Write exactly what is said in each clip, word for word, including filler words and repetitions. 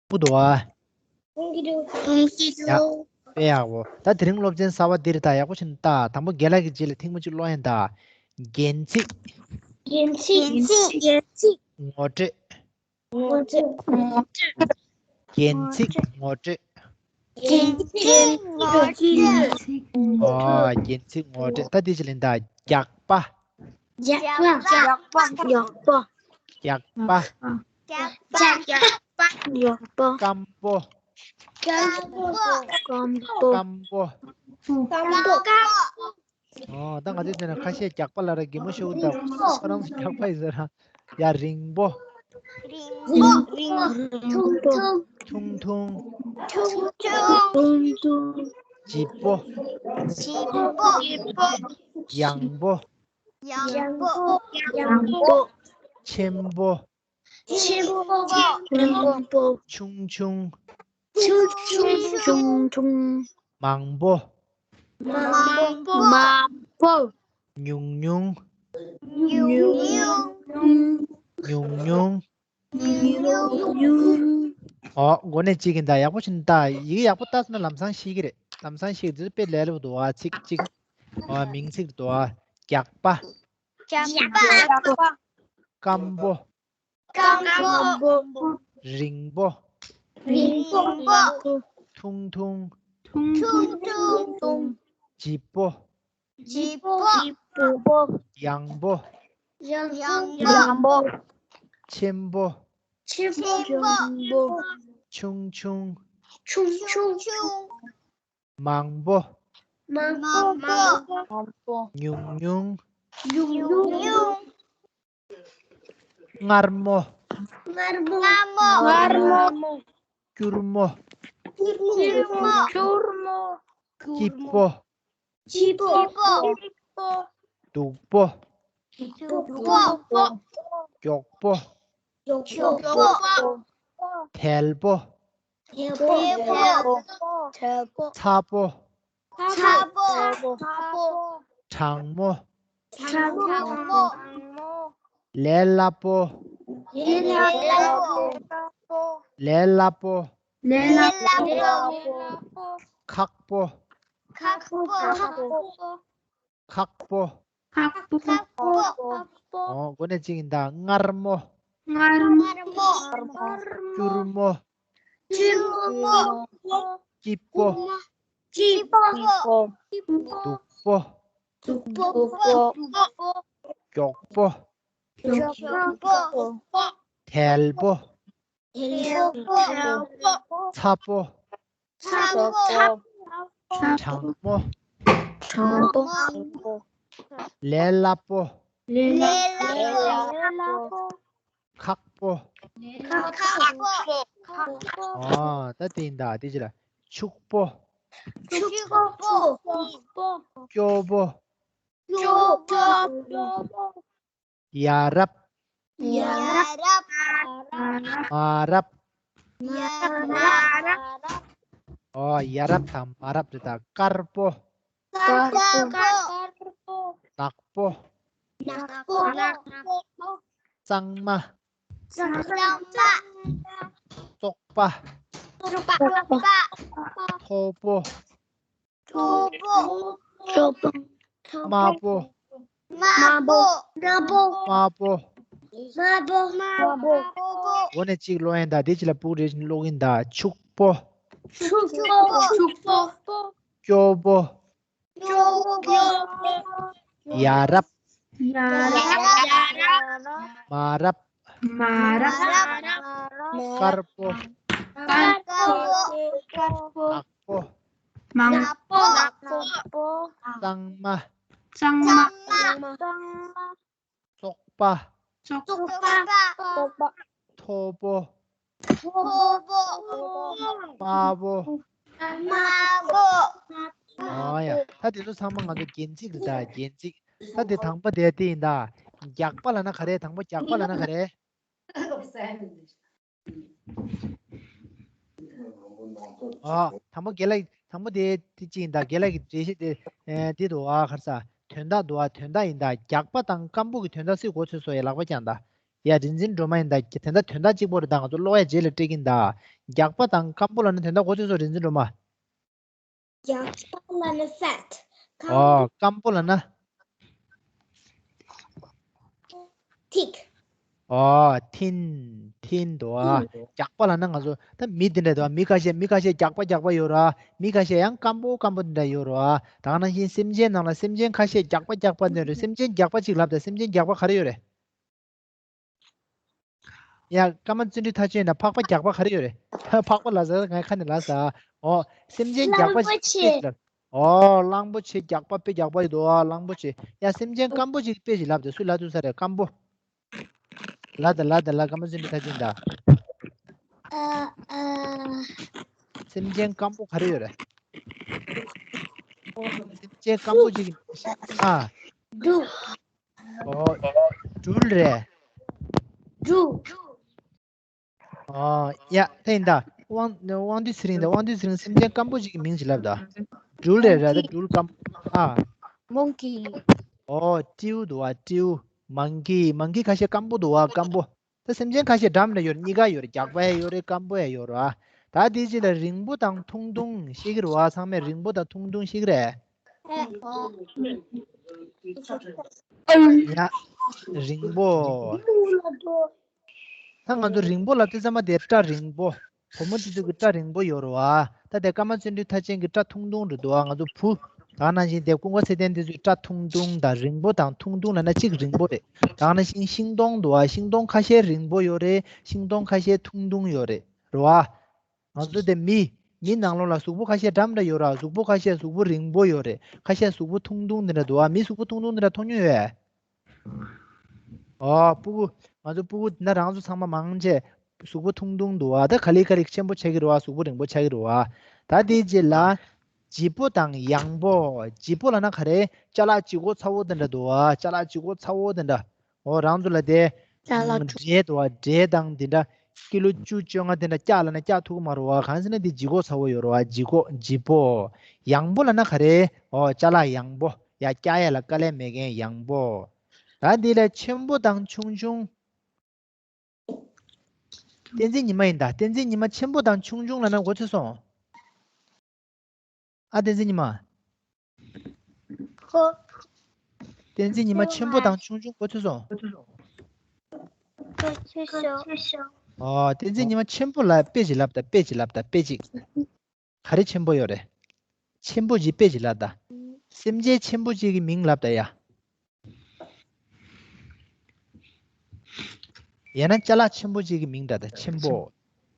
པོ་འདུག་ཨ། མཐོང་གི་འདུག་མཐོང་གི་ཡ། འདུག་དཔེ་ཡག་པོ། ད་དེ་རིང་སློབ་ཚན་གསར་པ་འདིར་ད་ཡག་པོ་ཞིག་ལྟ། དང་པོ་རྒན་ལགས་ཀྱི་རྗེས་ལ་ཐེངས་མ་གཅིག་ཀློག་ཡིན་ད། རྒྱན་ཚིག་རྒྱན་ཚིག་རྒྱན་ཚིག་ངོ་སྤྲོད། ངོ་སྤྲོད། ངོ་སྤྲོད། རྒྱན་ཚིག་ངོ་སྤྲོད། རྒྱན་ཚིག་ངོ་སྤྲོད། ཨ། རྒྱན་ཚིག་ངོ་སྤྲོད། ད་འདི་ཅི་ལེན་ད། རྒྱགས་པ། རྒྱགས་པ། རྒྱགས་པ། རྒྱགས་པ། རྒྱགས་པ། རྒྱགས་པ། རྒྱགས་པ། རྒྱགས་པ། སྐམ་པོ། སྐམ་པོ། སྐམ་པོ། སྐམ་པོ། སྐམ་པོ། ཨོ། ད་ང་ཚོས་བལྟས་ན་ཁ་ཤས་རྒྱགས་པ་ལབ་ར་གད་མོ་ཤོར་གི་འདུག་ཁོ་རང་ཚོ་རྒྱགས་པ་ཡིན་ཟེར་ར། ཡ། རིང་པོ། རིང་པོ། ཐུང་ཐུང་། ཐུང་ཐུང་། ཐུང་ཐུང་། ལྗིད་པོ། ལྗིད་པོ། ཡང་པོ། ཡང་པོ། ཡང་པོ། ཆེན་པོ། ཆེན་པོ། ཆེན་པོ། ཆུང་ཆུང་། ཆུང་ཆུང་། ཆུང་ཆུང་། མང་པོ། མང་པོ། མང་པོ། ཉུང་ཉུང་། ཉུང་ཉུང་། ཉུང་ཉུང་། ཉུང་ཉུང་། ཨོ། འགོ་ནས་གཅིག་ཡིན་ད། ཡག་པོ་ཞིག་ལྟ། ཡི་གེ་ཡག་པོ་ལྟ་སོང་ན་ལམ་སང་ཤེས་ཀྱི་རེད། ལམ་སང་ཤེས་ཀྱི་རེད། དཔེ་ལས་སླ་པོ་འདུག་ཨ། ཚིག་གཅིག་ཨ། མིང་ཚིག་འདུག་ཨ། རྒྱགས་པ། རྒྱགས་པ། སྐམ་པོ། སྐམ་པོ། རིང་པོ། རིང་པོ། ཐུང་ཐུང་། ཐུང་ཐུང་། ལྗིད་པོ། ལྗིད་པོ། ཡང་པོ། ཡང་པོ། ཆེན་པོ། ཆེན་པོ། ཆུང་ཆུང་། ཆུང་ཆུང་། མང་པོ། མང་པོ། ཉུང་ཉུང་། ཉུང་ཉུང་། མངར་མོ། མངར་མོ། མངར་མོ། སྐྱུར་མོ། སྐྱུར་མོ། སྐྱིད་པོ། སྐྱིད་པོ། སྡུག་པོ། སྡུག་པོ། མགྱོགས་པོ། མགྱོགས་པོ། དལ་པོ། དལ་པོ། ཚ་པོ། ཚ་པོ། གྲང་མོ། གྲང་མོ། ལས་སླ་པོ། ལས་སླ་པོ། ལས་སླ་པོ། ལས་སླ་པོ། ཁག་པོ། ཁག་པོ། ཁག་པོ། ཁག་པོ། ཁག་པོ། ཨོ། འགོ་ནས་གཅིག་ཡིན་ད། མངར་མོ། མངར་མོ། སྐྱུར་མོ། སྐྱུར་མོ། སྐྱིད་པོ། སྐྱིད་པོ། སྡུག་པོ། སྡུག་པོ། མགྱོགས་པོ། མགྱོགས་པོ། དལ་པོ། དལ་པོ། ཚ་པོ། ཚ་པོ། གྲང་མོ། གྲང་མོ། ལས་སླ་པོ། ལས་སླ་པོ། ཁག་པོ། ཁག་པོ། ཨ། ད་དེ་ཡིན་ད། དེ་ཅི་ལ། ཕྱུག་པོ། ཕྱུག་པོ། སྐྱོ་པོ། སྐྱོ་པོ། ཡ་རབས། ཡ་རབས། མ་རབས། ཡ་རབས། མ་རབས། ཨོ། ཡ་རབས་དང་མ་རབས་རེད་ད། དཀར་པོ། དཀར་པོ། ནག་པོ། ནག་པོ། གཙང་མ། གཙང་མ། བཙོག་པ། བཙོག་པ། མཐོ་པོ། མཐོ་པོ། དམའ་པོ། དམའ་པོ། དམའ་པོ། དམའ་པོ། འོ་ནས་གཅིག་ཀློག་ཡིན་ད། དེ་གཅིག་ལ་ཕྲུ་གུ་རེ་བཞིན་ཀློག་ཡིན་ད། ཕྱུག་པོ། ཕྱུག་པོ། ཕྱུག་པོ། སྐྱོ་པོ། སྐྱོ་པོ། ཡ་རབས། ཡ་རབས། མ་རབས། མ་རབས། དཀར་པོ། དཀར་པོ། ནག་པོ། མང་པོ། གཙང་མ། གཙང་མ། བཙོག་པ། བཙོག་པ། མཐོ་པོ། དམའ་པོ། ཨ་ཡ། ད་དེ་ཚོ་ཚང་མ་ང་ཚོ་རྒྱན་ཚིག་རེད་ད། རྒྱན་ཚིག་ད་དེ་དང་པོ་དེ་དེ་ཡིན་ད། རྒྱགས་པ་ལབ་ན་ག་རེ། དང་པོ་རྒྱགས་པ་ལབ་ན་ག་རེ། ཨ། དང་པོ་རྒན་ལགས། དང་པོ་དེ་དེ་གཅིག་ཡིན་ད། རྒན་ལགས་ཀྱི་འགྲེལ་བཤད་དེ། ཨེ། དེ་འདུག་ཨ། ག་རེ་ཟ། དོན་དག་འདུག་ཨ། དོན་དག་ཡིན་ད། རྒྱགས་པ་དང་སྐམ་པོ་གི་དོན་དག་སུས་གོ་ཚོད་བཟོ་ཡ། ལག་པ་བརྐྱངས་ད། ཡ། རིག་འཛིན་སྒྲོལ་མ་ཡིན་ད། དེ་འདྲ་དོན་དག་གཅིག་པོ་རེད་ད། ང་ཚོ་ཀློག་ཡ་རྗེས་ལ་སྤྲད་ཀྱིན་ད། རྒྱགས་པ་དང་སྐམ་པོ་ལབ་ན་དོན་དག་གོ་ཚོད་སོང་། རིག་འཛིན་སྒྲོལ་མ། རྒྱགས་པ་ལབ་ན་fat། ཨོ། སྐམ་པོ་ལབ་ན། Thick། ཨོ། thin thin འདུག་ཨ། རྒྱགས་པ་ལབ་ན་ང་ཚོ་ད་མི་དེ་འདྲ་འདུག་ཨ། མི་ཁ་ཤས་མི་ཁ་ཤས་རྒྱགས་པ་རྒྱགས་པ་ཡོད་རེད་ཨ། མི་ཁ་ཤས་ཡང་སྐམ་པོ་སྐམ་པོ་དེ་འདྲ་ཡོད་རེད་ཨ། ད་ག་ནང་བཞིན་སེམས་ཅན་ནང་ལ་སེམས་ཅན་ཁ་ཤས་རྒྱགས་པ་རྒྱགས་པ་འདྲ་རེད། སེམས་ཅན་རྒྱགས་པ་གཅིག་ལབ་དང་། སེམས་ཅན་རྒྱགས་པ་ག་རེ་ཡོད་རེད། ཡ། ཀརྨ་བརྩོན་འགྲུས་མཐར་ཕྱིན་ན་ཕག་པ་རྒྱགས་པ་ག་རེ་ཡོད་རེད། ཕག་པ་ལབ་ས་ང་ཁ་ནས་ལབ་ས། ཨོ། སེམས་ཅན་རྒྱགས་པ་གཅིག་གཅིག་ལབ། ཨོ། གླང་པོ་ཆེ་རྒྱགས་པ་དཔེ་རྒྱགས་པ་ཡོད་དོ་ཨ། གླང་པོ་ཆེ། ཡ། སེམས་ཅན་སྐམ་པོ་གཅིག་དཔེ་ཞིག་ལབ་དང་། སུས་ལབ་ཐུབ་ས་རེད། སྐམ་པོ། ལབ་དང་ལབ་དང་ལབ། ཀརྨ་བརྩོན་འགྲུས་མཐར་ཕྱིན་ད། ཨ་ཨ། སེམས་ཅན་སྐམ་པོ་ག་རེ་ཡོད་རེད། སེམས་ཅན་སྐམ་པོ་གཅིག་ཨ། འབྲུ། ཨོ། སྦྲུལ་རེད། འབྲུ། ཨོ། ཡ། དེ་ཡིན་ད། དབང་དབང་འདུས་ཚེ་རིང་ད། དབང་འདུས་ཚེ་རིང་སེམས་ཅན་སྐམ་པོ་གཅིག་གི་མིང་ཅིག་ལབ་ད། སྦྲུལ་རེད་ར། ད་སྦྲུལ་སྐམ། ཨ། Monkey། ཨོ། སྤྲེའུ་འདུག་ཨ། སྤྲེའུ། Monkey། Monkey ཁ་ཤས་སྐམ་པོ་འདུག་ཨ། སྐམ་པོ། ད་སེམས་ཅན་ཁ་ཤས་འདྲ་མི་འདྲ་ཡོད་རེད། གཉིས་ཀ་ཡོད་རེད། རྒྱགས་པ་ཡང་ཡོད་རེད། སྐམ་པོ་ཡང་ཡོད་རེད་ཨ། ད་དེའི་རྗེས་ལ་རིང་པོ་དང་ཐུང་ཐུང་ཤེས་ཀྱི་རེད་བ། ཚང་མས་རིང་པོ་དང་ཐུང་ཐུང་ཤེས་ཀྱི་རེད། ཡ། རིང་པོ། ད་ང་ཚོ་རིང་པོ་ལབ་དུས་ཙམ་པ་དེ་སྐྲ་རིང་པོ། བུ་མོ་དེ་ཚོ་གི་སྐྲ་རིང་པོ་ཡོད་རེད་བ། ད་དེ་ཀརྨ་བརྩོན་འགྲུས་མཐར་ཕྱིན་གྱི་སྐྲ་ཐུང་ཐུང་རེད་འདུག་བ། ང་ཚོ་བུ། ད་ག་ནང་བཞིན་དེ་ཀུན་དགའ་ཚེ་བརྟན་དེ་ཚོའི་སྐྲ་ཐུང་ཐུང་དང་རིང་པོ་དང་ཐུང་ཐུང་ལབ་ན་གཅིག་རིང་པོ་རེད། ད་ག་ནང་བཞིན་ཤིང་སྡོང་འདུག་བ། ཤིང་སྡོང་ཁ་ཤས་རིང་པོ་ཡོད་རེད། ཤིང་སྡོང་ཁ་ཤས་ཐུང་ཐུང་ཡོད་རེད། རེད་བ། ང་ཚོ་དེ་མི། མི་ནང་ལོགས་ལ་གཟུགས་པོ་ཁ་ཤས་འདྲ་མི་འདྲ་ཡོད་ར། གཟུགས་པོ་ཁ་ཤས་གཟུགས་པོ་རིང་པོ་ཡོད་རེད། ཁ་ཤས་གཟུགས་པོ་ཐུང་ཐུང་དེ་འདྲ་འདུག་བ། མི་གཟུགས་པོ་ཐུང་ཐུང་དེ་འདྲ་མཐོང་མྱོང་ཡོད། ཨོ། སྤུ་གུ། ང་ཚོ་སྤུ་གུ་འདི་ན་རང་ཚོ་ཚང་མ་མང་ཆེ་གཟུགས་པོ་ཐུང་ཐུང་འདུག་བ། ད་ག་ལེ་ག་ལེ་ཆེན་པོ་ཆགས་ཀྱི་རེད་བ། གཟུགས་པོ་རིང་པོ་ཆགས་ཀྱི་རེད་བ། ད་དེའི་རྗེས་ལ། ལྗིད་པོ་དང་ཡང་པོ། ལྗིད་པོ་ལབ་ན་ག་རེ། ཅ་ལག་ལྗིད་ཁོག་ཚ་བོ་དེ་འདྲ་འདུག་བ། ཅ་ལག་ལྗིད་ཁོག་ཚ་བོ་དེ་འདྲ། ཨོ། རང་ཚོ་ལ་དེ། ཅ་ལག་འབྲས་འདུག་བ། འབྲས་དང་དེ་འདྲ། ཀི་ལོ་བཅུ་བཅོ་ལྔ་དེ་འདྲ་བཀྱག་ལབ་ན་བཀྱག་ཐུབ་ཀྱི་མ་རེད་བ། གང་ཟེར་ན་དེ་ལྗིད་ཁོག་ཚ་བོ་ཡོད་རེད་བ། ལྗིད་ཁོག་ལྗིད་པོ། ཡང་པོ་ལབ་ན་ག་རེ། ཨོ། ཅ་ལག་ཡང་པོ། ཡ། བཀྱག་ཡ་ལ་དཀའ་ལས་མེད་མཁན་ཡང་པོ། ད་འདི་ལ་ཆེན་པོ་དང་ཆུང་ཆུང་། བསྟན་འཛིན་ཉི་མ་ཡིན་ད། བསྟན་འཛིན་ཉི་མ་ཆེན་པོ་དང་ཆུང་ཆུང་ལབ་ན་གོ་ཚོད་སོང་། ཨ། བསྟན་འཛིན་ཉི་མ། ཧོ། བསྟན་འཛིན་ཉི་མ་ཆེན་པོ་དང་ཆུང་ཆུང་གོ་ཚོད་སོང་། གོ་ཚོད་སོང་། ཨ། བསྟན་འཛིན་ཉི་མ་ཆེན་པོ་ལ་དཔེ་ཅིག་ལབ་དང་། དཔེ་ཅིག་ལབ་དང་། དཔེ་ཅིག་ག་རེ་ཆེན་པོ་ཡོད་རེད། ཆེན་པོ་ཅིག་དཔེ་ཅིག་ལབ་དང་། སེམས་ཅན་ཆེན་པོ་ཅིག་གི་མིང་ལབ་དང་ཡ། ཡང་ན་ཅ་ལག་ཆེན་པོ་ཅིག་གི་མིང་འདྲ་དང་། ཆེན་པོ།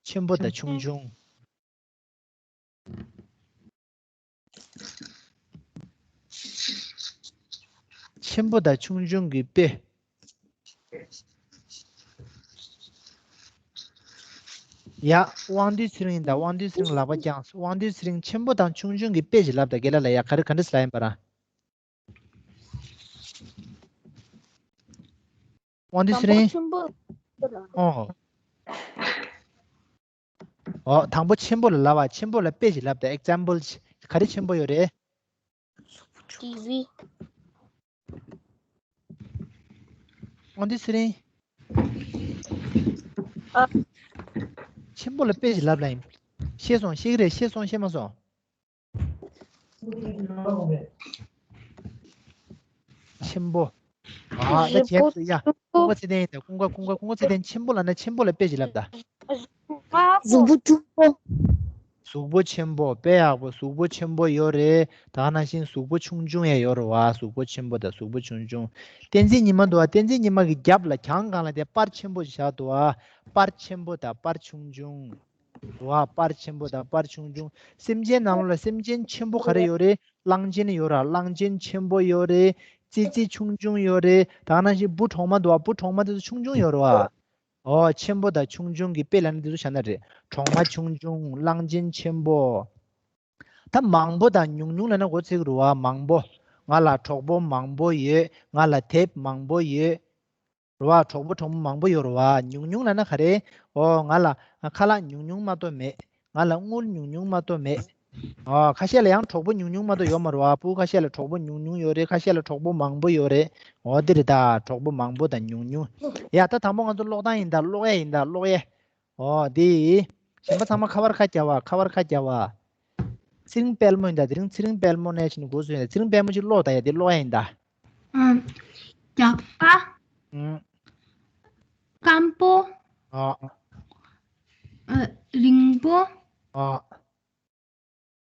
ཆེན་པོ་དང་ཆུང་ཆུང་། ཆེན་པོ་དང་ཆུང་ཆུང་གི་དཔེ། ཡ། དབང་འདུས་ཚེ་རིང་དང་། དབང་འདུས་ཚེ་རིང་ལག་པ་བརྐྱངས། དབང་འདུས་ཚེ་རིང་ཆེན་པོ་དང་ཆུང་ཆུང་གི་དཔེ་ཞིག་ལབ་དང་། རྒན་ལགས་ལ་ཡ། ག་རེ་ག་འདྲ་ཞིག་ལབ་ཡིན་པ་ར། དབང་འདུས་ཚེ་རིང་། ཆེན་པོ། ཨོ། ཨོ། དང་པོ་ཆེན་པོ་ལ་ལབ་པ། ཆེན་པོ་ལ་དཔེ་ཞིག་ལབ་དང་། ཨེག་ཛམ་པལ་ག་རེ་ཆེན་པོ་ཡོད་རེད། ཊི་ཝི། དབང་འདུས་ཚེ་རིང་། ཨ། ཆེན་པོ་ལ་དཔེ་ཞིག་ལབ་ལ་ཡིན། ཤེས་སོང་། ཤེས་ཀྱི་རེད། ཤེས་སོང་། ཤེས་མ་སོང་། ཆེན་པོ། ཨ། ད་བྱས་སོ་ཡ། ཀུན་དགའ་ཚེ་བརྟན་ཡིན་ད། ཀུན་དགའ་ཀུན་དགའ་ཀུན་དགའ་ཚེ་བརྟན། ཆེན་པོ་ལབ་ན་ཆེན་པོ་ལ་དཔེ་ཞིག་ལབ་དང་། གཟུགས་པོ་ཆུང་པོ། གཟུགས་པོ་ཆེན་པོ། དཔེ་ཡག་པོ། གཟུགས་པོ་ཆེན་པོ་ཡོད་རེད། ད་ག་ནང་བཞིན་གཟུགས་པོ་ཆུང་ཆུང་ཡང་ཡོད་རེད་བ། གཟུགས་པོ་ཆེན་པོ་དང་གཟུགས་པོ་ཆུང་ཆུང་། བསྟན་འཛིན་ཉི་མ་འདུག་བ། བསྟན་འཛིན་ཉི་མ་གི་རྒྱབ་ལ་གྱང་སྒང་ལ་དེ་པར་ཆེན་པོ་ཞིག་བཞག་འདུག་བ། པར་ཆེན་པོ་དང་པར་ཆུང་ཆུང་། འདུག་བ། པར་ཆེན་པོ་དང་པར་ཆུང་ཆུང་། སེམས་ཅན་ནང་ལོགས་ལ་སེམས་ཅན་ཆེན་པོ་ག་རེ་ཡོད་རེད། གླང་ཆེན་ཡོད་ར། གླང་ཆེན་ཆེན་པོ་ཡོད་རེད། ཙི་ཙི་ཆུང་ཆུང་ཡོད་རེད། ད་ག་ནང་བཞིན་འབུ་གྲོག་མ་འདུག་བ། འབུ་གྲོག་མ་དེ་ཚོ་ཆུང་ཆུང་ཡོད་རེད་བ། ཨོ། ཆེན་པོ་དང་ཆུང་ཆུང་གི་དཔེ་ལབ་ན་དེ་ཚོ་བཞག་ན་རེད། གྲོག་མ་ཆུང་ཆུང་། གླང་ཆེན་ཆེན་པོ། ད་མང་པོ་དང་ཉུང་ཉུང་ལབ་ན་གོ་ཚོད་ཀྱི་རེད་བ། མང་པོ། ང་ལ་གྲོགས་པོ་མང་པོ་ཡོད། ང་ལ་དེབ་མང་པོ་ཡོད། རེད་བ། གྲོགས་པོ་གྲོགས་མོ་མང་པོ་ཡོད་རེད་བ། ཉུང་ཉུང་ལབ་ན་ག་རེ། ཨོ། ང་ལ་ཁ་ལག་ཉུང་ཉུང་མ་གཏོགས་མེད། ང་ལ་དངུལ་ཉུང་ཉུང་མ་གཏོགས་མེད། ཨོ་ཁ་ཤས་ལ་ཡང་གྲོགས་པོ་ཉུང་ཉུང་མ་གཏོགས་ཡོད་མ་རེད་བ། སྤུ་གུ་ཁ་ཤས་ལ་གྲོགས་པོ་ཉུང་ཉུང་ཡོད་རེད། ཁ་ཤས་ལ་གྲོགས་པོ་མང་པོ་ཡོད་རེད། འོ་དེ་རེད་ད། གྲོགས་པོ་མང་པོ་དང་ཉུང་ཉུང་། ཡ་ད་དང་པོ་ང་ཚོ་ཀློག་སྟངས་ཡིན་ད། ཀློག་ཡས་ཡིན་ད། ཀློག་ཡས། ཨོ་དེ། གཞན་པ་ཚང་མ་ཁ་པར་ཁ་རྒྱག་པ། ཁ་པར་ཁ་རྒྱག་པ། ཚེ་རིང་དཔལ་མོ་ཡིན་ད། དེ་རིང་ཚེ་རིང་དཔལ་མོ་ནས་ཕྱིན་འགོ་བཟུང་ཡིན་ད། ཚེ་རིང་དཔལ་མོ་ཅིག་ཀློག་ད། ཡ་དེ་ཀློག་ཡས་ཡིན་ད། ཨ། རྒྱགས་པ། ཨུམ། སྐམ་པོ། ཨ། ཨ། རིང་པོ། ཨ།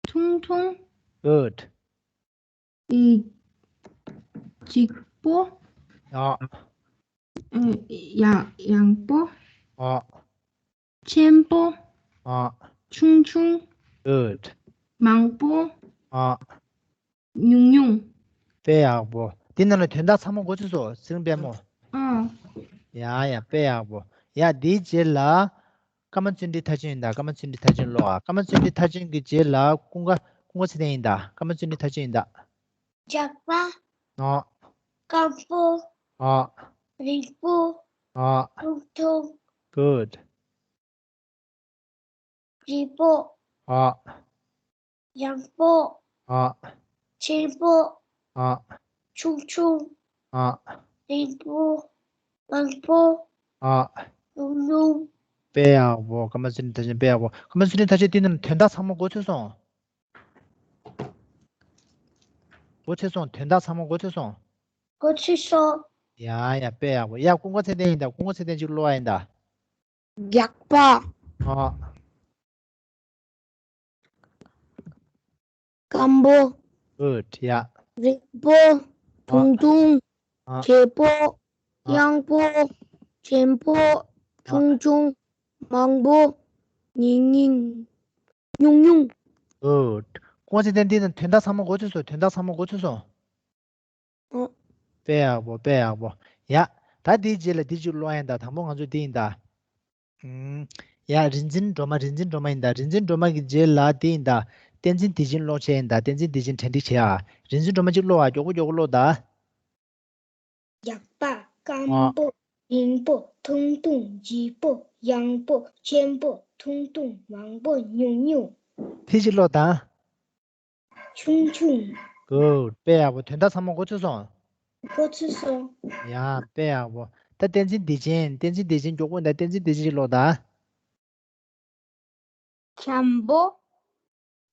ཐུང་ཐུང་། Good. ཨི། གཅིག་པོ། ཨ། ཨ། ཡ། ཡང་པོ། ཨ། ཆེན་པོ། ཨ། ཆུང་ཆུང་། Good. མང་པོ། ཨ། ཉུང་ཉུང་། དཔེ་ཡག་པོ། འདི་ནང་ལ་དོན་དག་ཚང་མ་གོ་ཚོད་སོང་། ཚེ་རིང་དཔལ་མོ། ཨ། ཡ་ཡ་དཔེ་ཡག་པོ། ཡ་འདིའི་རྗེས་ལ། ཀརྨ་བརྩོན་འགྲུས་མཐར་ཕྱིན་ཡིན་ད། ཀརྨ་བརྩོན་འགྲུས་མཐར་ཕྱིན་ཀློག་ཨ། ཀརྨ་བརྩོན་འགྲུས་མཐར་ཕྱིན་གྱི་རྗེས་ལ་ཀུན་དགའ། ཀུན་དགའ་ཚེ་བརྟན་ཡིན་ད། ཀརྨ་བརྩོན་འགྲུས་མཐར་ཕྱིན་ཡིན་ད། རྒྱགས་པ། ཨ། སྐམ་པོ། ཨ། རིང་པོ། ཨ། ཐུང་ཐུང་། Good. ལྗིད་པོ། ཨ། ཡང་པོ། ཨ། ཆེན་པོ། ཨ། ཆུང་ཆུང་། ཨ། རིང་པོ། མང་པོ། ཨ། ཉུང་ཉུང་། དཔེ་ཡག་པོ། ཀརྨ་བརྩོན་འགྲུས་མཐར་ཕྱིན་དཔེ་ཡག་པོ། ཀརྨ་བརྩོན་འགྲུས་མཐར་ཕྱིན་དེ་རྣམས་དོན་དག་ཚང་མ་གོ་ཚོད་སོང་། གོ་ཚོད་སོང་། དོན་དག་ཚང་མ་གོ་ཚོད་སོང་། གོ་ཚོད་སོང་། ཡ་ཡ་དཔེ་ཡག་པོ། ཡ་ཀུན་དགའ་ཚེ་བརྟན་ཡིན་ད། ཀུན་དགའ་ཚེ་བརྟན་ཅིག་ཀློག་ཡ་ཡིན་ད། རྒྱགས་པ། ཨ། སྐམ་པོ། Good. ཡ། རིང་པོ། ཐུང་ཐུང་། ཨ། ལྗིད་པོ། ཨ། ཡང་པོ། ཆེན་པོ། ཨ། ཆུང་ཆུང་། མང་པོ། ཉིང་ཉིང་། ཉུང་ཉུང་། Good. ཀུན་དགའ་ཚེ་བརྟན་འདི་ནི་དོན་དག་ཚང་མ་གོ་ཚོད་སོང་། དོན་དག་ཚང་མ་གོ་ཚོད་སོང་། ཨོ། དཔེ་ཡག་པོ། དཔེ་ཡག་པོ། ཡ། ད་འདིའི་རྗེས་ལ་འདི་ཅིག་ཀློག་ཡ་ཡིན་ད། དང་པོ་ང་ཚོ་འདི་ཡིན་ད། ཨུམ། ཡ་རིག་འཛིན་སྒྲོལ་མ། རིག་འཛིན་སྒྲོལ་མ་ཡིན་ད། རིག་འཛིན་སྒྲོལ་མ་གི་རྗེས་ལ་འདི་ཡིན་ད། བསྟན་འཛིན་བདེ་ཆེན་ཀློག་བྱས་ཡིན་ད། བསྟན་འཛིན་བདེ་ཆེན་གྲ་སྒྲིག་བྱས་ཨ། རིག་འཛིན་སྒྲོལ་མ་ཅིག་ཀློག་ཨ། མགྱོགས་པོ་མགྱོགས་པོ་ཀློག་ད། རྒྱགས་པ། སྐམ་ཨ། པོ། རིང་པོ། ཐུང་ཐུང་། ལྗིད་པོ། ཡང་པོ། ཆེན་པོ། ཐུང་ཐུང་། མང་པོ། ཉུང་ཉུང་། དེ་ཅིག་ཀློག་ད། ཆུང་ཆུང་། Good. དཔེ་ཡག་པོ། དོན་དག་ཚང་མ་གོ་ཚོད་སོང་། གོ་ཚོད་སོང་། ཡ་དཔེ་ཡག་པོ། ད་བསྟན་འཛིན་བདེ་ཆེན། བསྟན་འཛིན་བདེ་ཆེན་མགྱོགས་པོ་ད། བསྟན་འཛིན་བདེ་ཆེན་ཅིག་ཀློག་ད། འཇམ་པོ།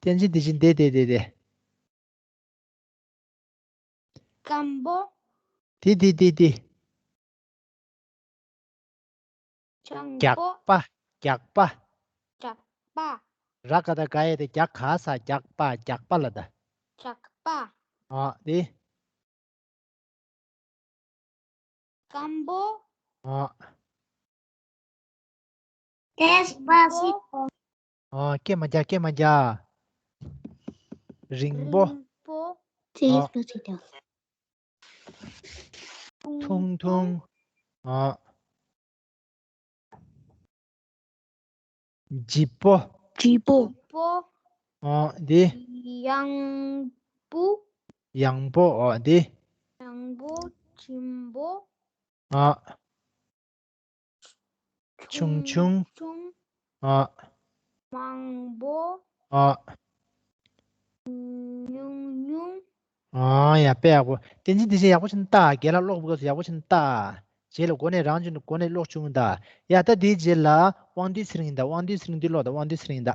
བསྟན་འཛིན་བདེ་ཆེན་བསྡད་བསྡད་བསྡད་བསྡད། སྐམ་པོ། དེ་དེ་དེ་དེ། ལྗང་རྒྱགས་པོ། པ། རྒྱགས་པ། རྒྱགས་པ། ར་ག་བཏགས་རྒ་ཡ་བཏགས་རྒྱ་ག་ས། རྒྱགས་པ། རྒྱགས་པ་ལ་ད། རྒྱགས་པ། ཨ་དེ། སྐམ་པོ། ཨ། Despacito. ཨ། སྐད་མ་རྒྱག་སྐད་མ་རྒྱག་རིང་པོ། རིང་པོ། ཨ། Despacito. ཐུང་ཐུང་། ཨ། ལྗིད་པོ། ལྗིད་པོ། ལྗིད་པོ། ཨ་འདི། ཡང་པོ། ཡང་པོ། ཨ་འདི། ཡང་པོ། ལྗིད་པོ། ཨ། ཆུང་ཆུང་། ཆུང་ཆུང་། ཨ། མང་པོ། ཨ། ཉུང་ཉུང་། ཨ་ཡ་དཔེ་ཡག་པོ། བསྟན་འཛིན་བདེ་ཆེན་ཡག་པོ་ཞིག་ལྟ། རྒན་ལགས་ཀློག་པའི་སྐབས་སུ་ཡག་པོ་ཞིག་ལྟ། རྗེས་ལ་མགོ་ནས་རང་བྱུང་དུ་མགོ་ནས་ཀློག་བྱུང་ད། ཡ་ད་དེའི་རྗེས་ལ་དབང་འདུས་ཚེ་རིང་ཡིན་ད། དབང་འདུས་ཚེ་རིང་འདི་ཀློག་ད། དབང་འདུས་ཚེ་རིང་ད།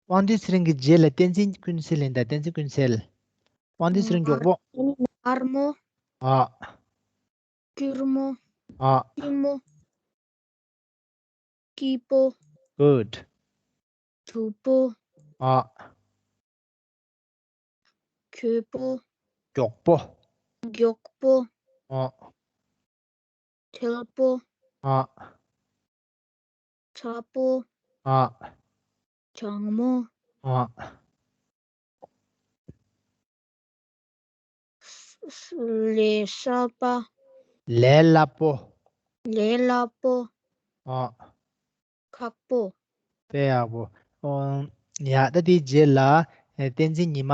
དབང་འདུས་ཚེ་རིང་གི་རྗེས་ལ་བསྟན་འཛིན་ཀུན་གསལ་ཡིན་ད། བསྟན་འཛིན་ཀུན་གསལ། དབང་འདུས་ཚེ་རིང་མགྱོགས་པོ། མངར་མོ། ཨ། སྐྱུར་མོ། ཨ། སྐྱིད་མོ། སྐྱིད་པོ། Good. དྲོ་པོ། ཨ། སྐྱོ་པོ། མགྱོགས་པོ། མགྱོགས་པོ། ཨ། ཐལ་པོ། ཨ། ཚ་པོ། ཨ། གྲང་མོ། ཨ། ལས་སླ་པ། ལས་སླ་པོ། ལས་སླ་པོ། ཨ། ཁག་པོ། དཔེ་ཡག་པོ། ཨོ། ཡ་ད་དེའི་རྗེས་ལ་ཨེ་བསྟན་འཛིན་ཉི་མ།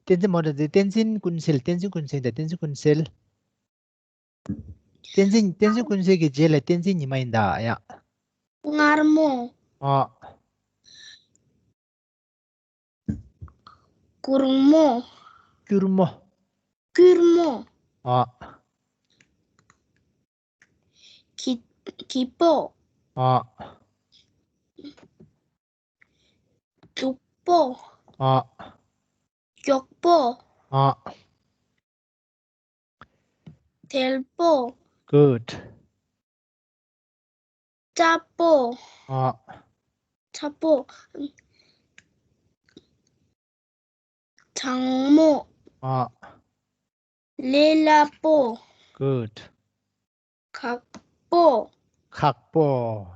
བསྟན་འཛིན་མོ་རེད་དེ། བསྟན་འཛིན་ཀུན་གསལ། བསྟན་འཛིན་ཀུན་གསལ་དང་། བསྟན་འཛིན་ཀུན་གསལ། བསྟན་འཛིན། བསྟན་འཛིན་ཀུན་གསལ་གྱི་རྗེས་ལ་བསྟན་འཛིན་ཉི་མ་ཡིན་ད་ཡ། མངར་མོ། ཨ། གུར་མོ། སྐྱུར་མོ། སྐྱུར་མོ། ཨ། སྐྱི་སྐྱི་པོ། ཨ། སྡུག་པོ། ཨ། མགྱོགས་པོ། ཨ། དལ་པོ། Good. སྐྲ་པོ། ཨ། སྐྲ་པོ། གྲང་མོ། ཨ། ལས་སླ་པོ། Good. ཁག་པོ། ཁག་པོ།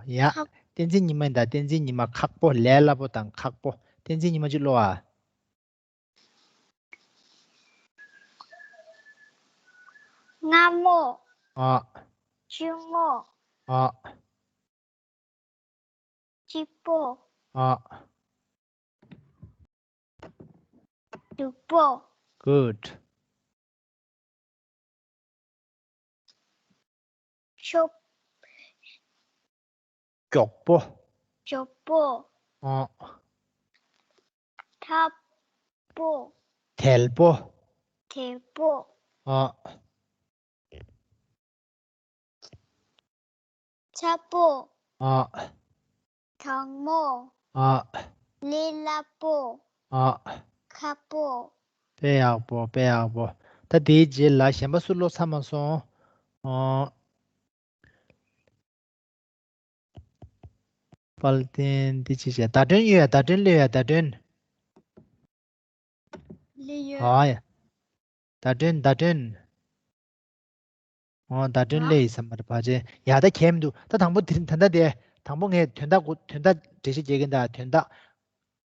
ཡ། ཁག་བསྟན་འཛིན་ཉི་མ་ཡིན་ད། བསྟན་འཛིན་ཉི་མ། ཁག་པོ། ལས་སླ་པོ་དང་ཁག་པོ། བསྟན་འཛིན་ཉི་མ་ཅིག་ཀློག་ཨ། སྔ་མོ། ཨ། ཆུ་མོ། ཨ། སྐྱིད་པོ། ཨ། སྡུག་པོ། Good. ཤོབ། མགྱོགས་པོ། མགྱོགས་པོ། ཨ། ཐབ་པོ། དལ་པོ། དལ་པོ། ཨ། ཚ་པོ། ཨ། གྲང་མོ། ཨ། ལས་སླ་པོ། ཨ། ཁག་པོ། དཔེ་ཡག་པོ། དཔེ་ཡག་པོ། ད་དེའི་རྗེས་ལ་གཞན་པ་སུ་ཀློག་ཚར་མ་སོང་། ཨོ། དཔལ་ལྡན་འདི་ཅི་བྱས། ཟླ་སྒྲོན་ཡོད་ཡ། ཟླ་སྒྲོན་སླེབས་ཡ། ཟླ་སྒྲོན། སླེབས་ཡོད། ཨ་ཡ། ཟླ་སྒྲོན། ཟླ་སྒྲོན། ཨོ། ཟླ་སྒྲོན་ཨ། སླེབས་ཡིན་བསམ་པར་ཕལ་ཆེར་ཡ། ད་གལ་མི་འདུག་ད་དང་པོ་དེ་ད་ལྟ་དེ། དང་པོ་ངས་དོན་དག་གོ་དོན་དག་འགྲེལ་བཤད་རྒྱག་གིན་ད། དོན་དག་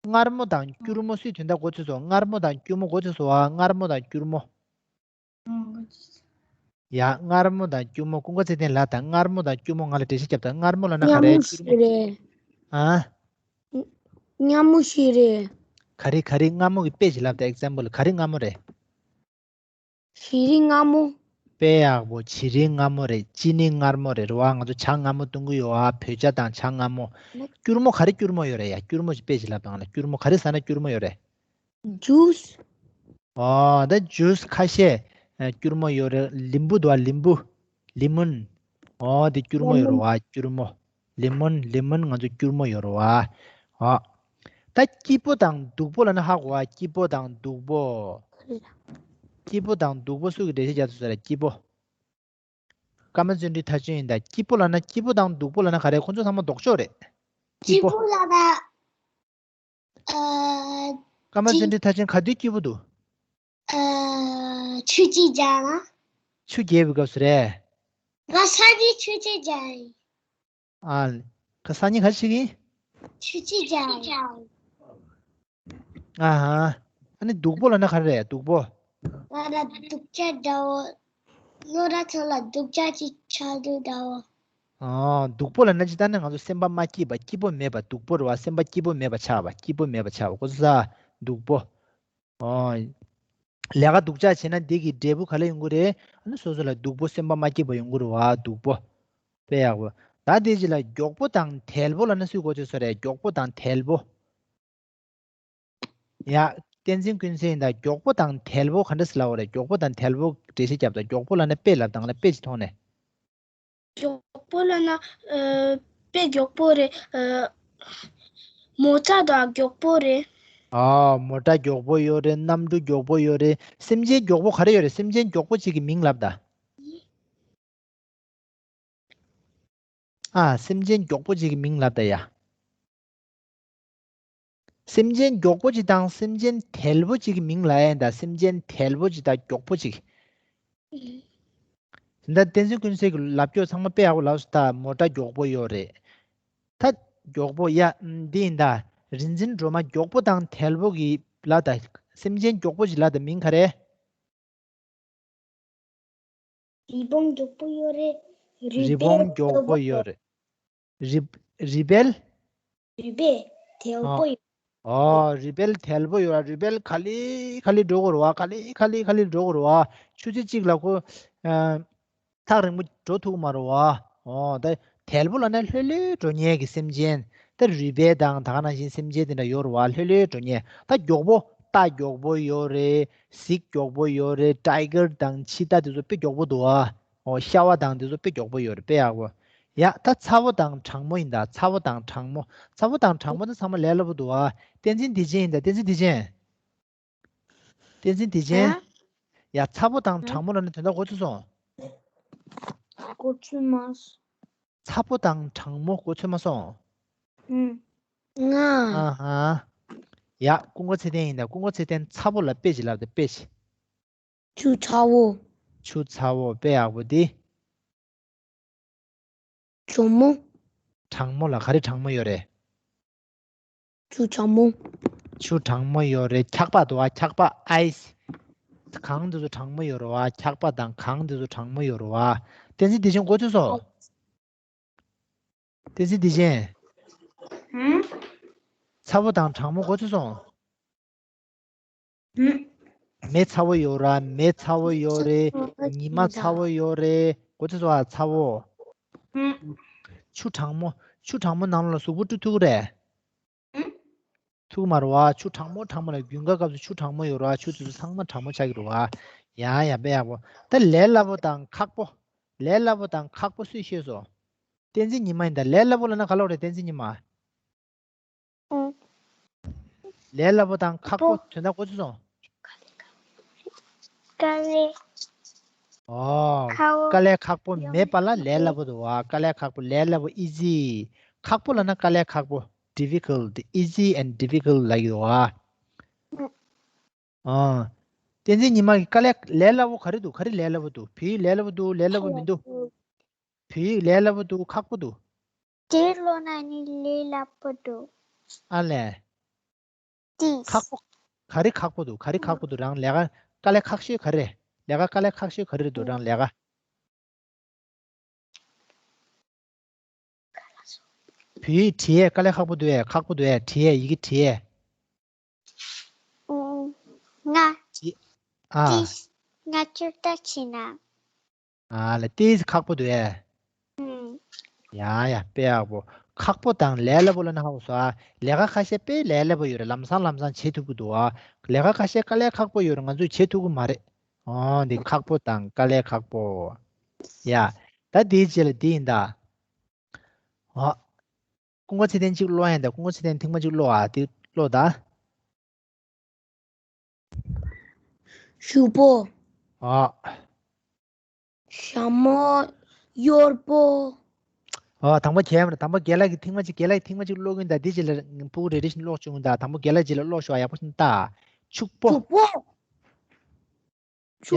མངར་མོ་དང་སྐྱུར་མོ་སུའི་དོན་དག་གོ་ཚོད་སོང་། མངར་མོ་དང་སྐྱུར་མོ་གོ་ཚོད་སོང་ཨ། མངར་མོ་དང་སྐྱུར་མོ། ཡ། མངར་མོ་དང་སྐྱུར་མོ། ཀུན་དགའ་ཚེ་བརྟན་ལགས་དང་མངར་མོ་དང་སྐྱུར་མོ་ང་ལ་འགྲེལ་བཤད་རྒྱབ་དང་། མངར་མོ་ལབ་ན་ག་མངར་རེད། མོ་སྐྱུར་ཞིག་མོ་རེད། ཨ། མངར་མོ་ཞིག་རེད། ག་རེ་ག་རེ། མངར་མོ་གི་དཔེ་ཅིག་ལབ་དང་། ཨེག་ཛམ་པལ། ག་རེ་མངར་མོ་རེད། བྱི་རིལ་མངར་མོ། དཔེ་ཡག་པོ། བྱི་རིལ་མངར་མོ་རེད། ཅི་ནི་མངར་མོ་རེད། རེད་བ། ང་ཚོ་ཇ་མངར་མོ་འཐུང་གི་ཡོད་ཨ། བོད་ཇ་དང་ཇ་མངར་མོ། སྐྱུར་མོ། ག་རེ་སྐྱུར་མོ་ཡོད་རེད་ཡ། སྐྱུར་མོ་ཅིག་དཔེ་ཅིག་ལབ་དང་ལ། སྐྱུར་མོ་ག་རེ་ཟ་ན་སྐྱུར་མོ་ཡོད་རེད། ཇུས། ཨོ། ད་ཇུས་ཁ་ཤས་ཨ་སྐྱུར་མོ་ཡོད་རེད། ལིམ་བུ་འདུག་བ། ལིམ་བུ། ལི་མོན། ཨོ། དེ་སྐྱུར་མོ་ཡོད་རེད་བ། སྐྱུར་མོ། ལི་མོན། ལི་མོན་ང་ཚོ་སྐྱུར་མོ་ཡོད་རེད་བ། ཨོ། ད་སྐྱིད་པོ་དང་སྡུག་པོ་ལབ་ན་ཧ་གོ་བ། སྐྱིད་པོ་དང་སྡུག་པོ། སྐྱིད་པོ་དང་སྡུག་པོ་སུ་གི་འགྲེལ་བཤད་རྒྱག་ཐུབ་ས་རེད། སྐྱིད་པོ། ཀརྨ་བརྩོན་འགྲུས་མཐར་ཕྱིན་ཡིན་ད། སྐྱིད་པོ་ལབ་ན། སྐྱིད་པོ་དང་སྡུག་པོ་ལབ་ན་ག་རེ། ཁོ་ཚོ་ཚང་མ་ལྡོག་ཕྱོགས་རེད། སྐྱིད་སྐྱིད་པོ། པོ་ལབ་ན། ཨ། ཀརྨ་བརྩོན་འགྲུས་མཐར་ཕྱིན་ག་དུས་སྐྱིད་པོ་འདུག་ཨ། ཆུ་ཅིག་རྒྱག་ན། ཆུ་རྒྱག་པའི་སྐབས་སུ་རེད། ང་སང་ཉིན་ཆུ་ཅིག་རྒྱག་ཡིན། ཨ། ཁ་སང་ཉིན་ག་རེ་བྱེད་ཀྱིན། ཆུ་ཅིག་རྒྱག་ཡིན། ཨ་ཧ། ཨ་ནི་སྡུག་པོ་ལབ་ན་ག་རེ་རེད། སྡུག་པོ། ང་ལ་སྡུག་ཅག་འདྲ་བོ། ལོ་ར་ཚོ་ལ་སྡུག་ཅག་ཅིག་ཆགས་འདུག་འདྲ་བོ། ཨ། སྡུག་པོ་ལབ་ན་ཅི་ལྟར་ནི་ང་ཚོ་སེམས་པ་མ་སྐྱིད་པ། སྐྱིད་པོ་མེད་པ། སྡུག་པོ་རེད་བ། སེམས་པ་སྐྱིད་པོ་མེད་པ་ཆགས་པ། སྐྱིད་པོ་མེད་པ་ཆགས་པ། ཁོ་ཚོ་ས་སྡུག་པོ། ཨོ། ལས་ཀ་སྡུག་ཅག་བྱས་ན་འདི་གི་འབྲས་བུ་ག་ལ་ཡོང་གི་རེད། ཨ་ནི་སོ་སོ་ལ་སྡུག་པོ། སེམས་པ་མ་སྐྱིད་པ་ཡོང་གི་རེད་བ། སྡུག་པོ། དཔེ་ཡག་པོ། ད་དེ་རྗེས་ལ་མགྱོགས་པོ་དང་དལ་པོ་ལབ་ན་སུས་གོ་ཚོད་སོང་རེད། མགྱོགས་པོ་དང་དལ་པོ། ཡ། བསྟན་འཛིན་ཀུན་གསལ་ཡིན་ད། མགྱོགས་པོ་དང་དལ་པོ་ག་འདྲ་སེ་ལབ་པ་རེད། མགྱོགས་པོ་དང་དལ་པོ་འགྲེལ་བཤད་རྒྱབ་དང་། མགྱོགས་པོ་ལབ་ན་དཔེ་ལབ་དང་ལ། དཔེ་ཅིག་ཐོག་ནས། མགྱོགས་པོ་ལབ་ན། ཨ། དཔེ་མགྱོགས་པོ་རེད། ཨ། མོ་ཊ་དང་མགྱོགས་པོ་རེད། ཨ། མོ་ཊ་མགྱོགས་པོ་ཡོད་རེད། གནམ་གྲུ་མགྱོགས་པོ་ཡོད་རེད། སེམས་ཅན་མགྱོགས་པོ་ག་རེ་ཡོད་རེད། སེམས་ཅན་མགྱོགས་པོ་ཅིག་གི་མིང་ལབ་ད། ཨ། སེམས་ཅན་མགྱོགས་པོ་ཅིག་གི་མིང་ལབ་ད་ཡ། སེམས་ཅན་མགྱོགས་པོ་ཅིག་དང་སེམས་ཅན་དལ་པོ་ཅིག་གི་མིང་ལབ་ཡ་ཡིན་ད། སེམས་ཅན་དལ་པོ་ཅིག་དང་མགྱོགས་པོ་ཅིག། ད་བསྟན་འཛིན་ཀུན་གསལ་གྱི་ལབ་སྐྱོར་ཚང་མ་དཔེ་ཡག་པོ་ལབ་སོང་ད། མོ་ཊ་མགྱོགས་པོ་ཡོད་རེད། ད་མགྱོགས་པོ་ཡ། འདི་ཡིན་ད། རིག་འཛིན་སྒྲོལ་མ་མགྱོགས་པོ་དང་དལ་པོ་གི་ལབ་ད། སེམས་ཅན་མགྱོགས་པོ་ཅིག་ལབ་ད་མིང་ག་རེ། རི་བོང་མགྱོགས་པོ་ཡོད་རེད། རི་བོང་མགྱོགས་པོ་ཡོད་རེད། རི། རི་བལ། རི་བལ་དལ་པོ་ཡོད། ཨོ། རི་བལ་དལ་པོ་ཡོད་ར། རི་བལ་ག་ལེ་ག་ལེ་འགྲོ་གི་རེད་བ། ག་ལེ་ག་ལེ་ག་ལེ་འགྲོ་གི་རེད་བ། ཆུ་ཚོད་གཅིག་ལ་ཁོ། ཨ། ཐག་རིང་པོ་འགྲོ་ཐུབ་ཀྱི་མ་རེད་བ། ཨོ། ད་དལ་པོ་ལབ་ན་ལྷོད་ལྷོད་འགྲོ་མཁན་གྱི་སེམས་ཅན། ད་རི་བལ་དང་ད་ག་ནང་བཞིན་སེམས་ཅན་དེ་འདྲ་ཡོད་རེད་བ། ལྷོད་ལྷོད་འགྲོ་མཁན། ད་མགྱོགས་པོ། རྟ་མགྱོགས་པོ་ཡོད་རེད། གཟིག་མགྱོགས་པོ་ཡོད་རེད། ཊའི་གར་དང་ཆི་ཏ་དེ་ཚོ་དཔེ་མགྱོགས་པོ་འདུག་ཨ། ཨོ་ཤ་བ་དང་དེ་ཚོ་དཔེ་མགྱོགས་པོ་ཡོད་རེད། དཔེ་ཡག་པོ། ཡ་ད་ཚ་བོ་དང་གྲང་མོ་ཡིན་ད། ཚ་བོ་དང་གྲང་མོ། ཚ་བོ་དང་གྲང་མོ་ད་ཚང་མ་ལས་སླ་པོ་འདུག་ཨ། བསྟན་འཛིན་བདེ་ཆེན་ཡིན་ད། བསྟན་འཛིན་བདེ་ཆེན། བསྟན་འཛིན་བདེ་ཆེན། ཡ་ཚ་བོ་དང་གྲང་མོ་ལབ་ན་དོན་དག་གོ་ཚོད་སོང་། གོ་ཚོད་མ་སོང་། ཚ་པོ་དང་གྲང་མོ་གོ་ཚོད་མ་སོང་། ཨུམ། ང་། ཨ་ཧ། ཡ་ཀུན་དགའ་ཚེ་བརྟན་ཡིན་ད། ཀུན་དགའ་ཚེ་བརྟན་ཚ་པོ་ལ་དཔེ་ཅིག་ལབ་དང་དཔེ་ཅིག་ཆུ་ཚ་བོ། ཆུ་ཚ་བོ་དཔེ་ཡག་པོ་འདི། གྲང་མོ། གྲང་མོ་ལ་ག་རེ་གྲང་མོ་ཡོད་རེད། ཆུ་གྲང་མོ། ཆུ་གྲང་མོ་ཡོད་རེད། འཁྱག་པ་འདུག་བ། འཁྱག་པ་ཨའི་སི། གངས་འདི་ཚོ་གྲང་མོ་ཡོད་རེད་བ། འཁྱག་པ་དང་གངས་འདི་ཚོ་གྲང་མོ་ཡོད་རེད་བ། བསྟན་འཛིན་བདེ་ཆེན་གོ་ཚོད་སོང་། བསྟན་འཛིན་བདེ་ཆེན། ཧུམ། ཚ་པོ་དང་གྲང་མོ་གོ་ཚོད་སོང་། ཧུམ། མེ་ཚ་བོ་ཡོད་ར། མེ་ཚ་བོ་ཡོད་རེད། ཉི་མ་ཚ་བོ་ཡོད་རེད། གོ་ཚོད་སོང་ཨ། ཚ་བོ། ཧུམ། ཆུ་གྲང་མོ། ཆུ་གྲང་མོ་ནང་ལ་གཟུགས་པོ་བཀྲུ་ཐུབ་ཀྱི་རེད། ཧུམ། ཐུབ་མ་རེད་བ། ཆུ་གྲང་མོ་གྲང་མོ་ལ་དགུན་ཁ་སྐབས་སུ་ཆུ་གྲང་མོ་ཡོད་རེད་བ། ཆུ་དེ་ཚོ་ཚང་མ་གྲང་མོ་ཆགས་ཀྱི་རེད་བ། ཡ་ཡ་དཔེ་ཡག་པོ། ད་ལས་སླ་པོ་དང་ཁག་པོ། ལས་སླ་པོ་དང་ཁག་པོ་སུས་ཤེས་སོང་། བསྟན་འཛིན་ཉི་མ་ཡིན་ད། ལས་སླ་པོ་ལབ་ན་ག་ལབ་རེད། བསྟན་འཛིན་ཉི་མ། ཨུ། ལས་སླ་པོ་དང་ཁག་པོ་དོན་དག་གོ་ཚོད་སོང་། དཀའ་ལས། ཨོ། ཁག་པོ། དཀའ་ལས་ཁག་པོ་མེད་པ་ལ་ལས་སླ་པོ་འདུག་བ། དཀའ་ལས་ཁག་པོ། ལས་སླ་པོ་ཨི་ཛི། ཁག་པོ་ལབ་ན་དཀའ་ལས་ཁག་པོ། difficult, easy and difficult ལབ་ཀྱི་འདུག་བ། ཨ། བསྟན་འཛིན་ཉི་མ་གི་དཀའ་ལས། ལས་སླ་པོ་ག་རེ་འདུག་ག་རེ་ལས་སླ་པོ་འདུག་བོད་ཡིག་ལས་སླ་པོ་འདུག་ལས་སླ་པོ་མི་འདུག་བོད་ཡིག་ལས་སླ་པོ་འདུག་ཁག་པོ་འདུག་དེ་ཀློག་ན་ནི་ལས་སླ་པོ་འདུག་ཨ་ལས། ཏིས། ཁག་པོ། ག་རེ་ཁག་པོ་འདུག་ག་རེ་ཁག་པོ་འདུག་རང་ལས་ཀ་དཀའ་ལས་ཁག་ཤོས་ག་རེ། ལས་ཀ་དཀའ་ལས་ཁག་ཤོས་ག་རེ་རེད་འདུག་རང་ལས་ཀ། བོད་ཡིག་བྲིས་ཡས་དཀའ་ལས་ཁག་པོ་འདུག་ཨེ། ཁག་པོ་འདུག་ཨེ། བྲིས་ཡས། ཡི་གེ་བྲིས་ཡས། ཨུ། ང་། བྲིས། ཨ། ཏིས། ང་ཅིག་ལྟ་བྱེད་ན། ཨ་ལ་ཏིས་ཁག་པོ་འདུག་ཨེ། ཨུ། ཡ་ཡ་དཔེ་ཡག་པོ། ཁག་པོ་དང་ལས་སླ་པོ་ལབ་ན་ཧ་གོ་སོང་ཨ། ལས་ཀ་ཁ་ཤས་དཔེ་ལས་སླ་པོ་ཡོད་རེད། ལམ་སང་ལམ་སང་བྱེད་ཐུབ་ཀྱི་འདུག་ཨ། ལས་ཀ་ཁ་ཤས་དཀའ་ལས་ཁག་པོ་ཡོད་རེད། ང་ཚོས་བྱེད་ཐུབ་ཀྱི་མ་རེད། ཨོ་འདི་ཁག་པོ་དང་དཀའ་ལས་ཁག་པོ། ཡ། ད་འདིའི་རྗེས་ལ་འདི་ཡིན་ད། ཨ། ཀུན་དགའ་ཚེ་བརྟན་གཅིག་ཀློག་ཡ་ཡིན་ད། ཀུན་དགའ་ཚེ་བརྟན་ཐེངས་མ་གཅིག་ཀློག་ཨ། འདི་ཀློག་ད། ཤུག་པོ། ཨ། ཞྭ་མོ། གཡོར་པོ། ཨ། དང་པོ་རྒན་ལགས། དང་པོ་རྒན་ལགས་ཀྱིས་ཐེངས་མ་གཅིག་རྒན་ལགས་ཀྱིས་ཐེངས་མ་གཅིག་ཀློག་གི་ཡིན་ད། འདི་རྗེས་ལ་སྤུ་གུ་རེ་རེ་བཞིན་ཀློག་བྱུང་ད། དང་པོ་རྒན་ལགས་རྗེས་ལ་ཀློག་ཤོག་ཨ། ཡག་པོ་བྱས་ནས་ལྟ། ཕྱུག་པོ། ཕྱུག་པོ།